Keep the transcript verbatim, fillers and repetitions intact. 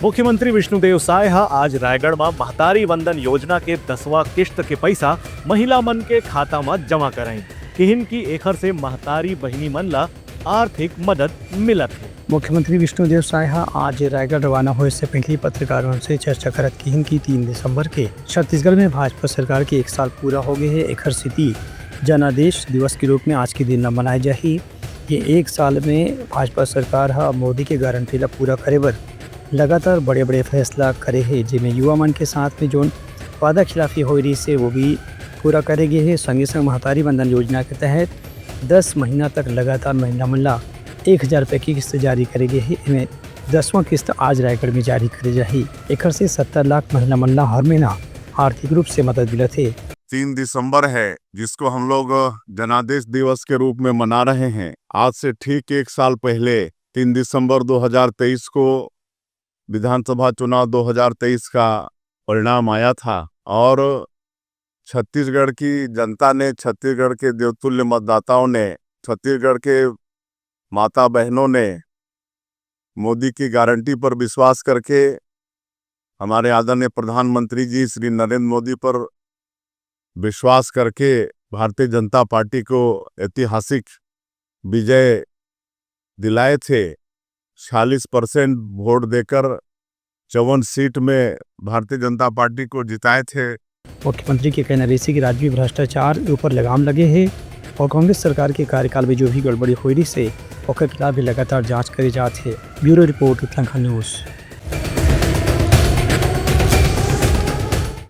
मुख्यमंत्री विष्णुदेव साय ह आज रायगढ़ म महतारी वंदन योजना के दसवां किस्त के पइसा महिला मन के खाता म जमा कराइन। किहिन कि एखर से महतारी बहिनी मन ल आर्थिक मदद मिलत हे। मुख्यमंत्री विष्णुदेव साय ह आज रायगढ़ रवाना होए से पहिली पत्रकार मन से चर्चा करत किहिन कि तीन दिसंबर के छत्तीसगढ़ में भाजपा सरकार के एक साल पूरा हो गए हे, एखर सेती जनादेश दिवस के रूप में आज के दिन ल मनाए जाही। ये एक साल में भाजपा सरकार ह मोदी के गारंटी ल पूरा करे बर लगातार बड़े-बड़े फैसला करे हे, जेमे युवा मन के साथ में जोन वादा खिलाफी होए रहिस हे, वो भी पूरा करे गे हे। संगे संग महतारी वंदन योजना के तहत दस महीना तक लगातार महिला मन ला एक हजार रुपए की किस्त जारी करे गे हे। एमे दसवां किस्त आज रायगढ़ में जारी करे जाही। एखर से सत्तर लाख महिला मन ला हर महीना आर्थिक रूप से मदद मिलत हे। तीन दिसंबर है, जिसको हम लोग जनादेश दिवस के रूप में मना रहे हैं। आज से ठीक एक साल पहले, तीन दिसंबर दो हज़ार तेईस को विधानसभा चुनाव दो हज़ार तेईस का परिणाम आया था और छत्तीसगढ़ की जनता ने, छत्तीसगढ़ के देवतुल्य मतदाताओं ने, छत्तीसगढ़ के माता बहनों ने मोदी की गारंटी पर विश्वास करके, हमारे आदरणीय प्रधानमंत्री जी श्री नरेंद्र मोदी पर विश्वास करके भारतीय जनता पार्टी को ऐतिहासिक विजय दिलाए थे। छियालीस परसेंट वोट देकर चौवन सीट में भारतीय जनता पार्टी को जिताए थे। मुख्यमंत्री के कहना रहिस कि राज्य में भ्रष्टाचार ऊपर लगाम लगे हे और कांग्रेस सरकार के कार्यकाल में जो भी गड़बड़ी होए रहिस हे, ओकर खिलाफ भी लगातार जांच करे जात हे। Bureau report, Uttarakhand news.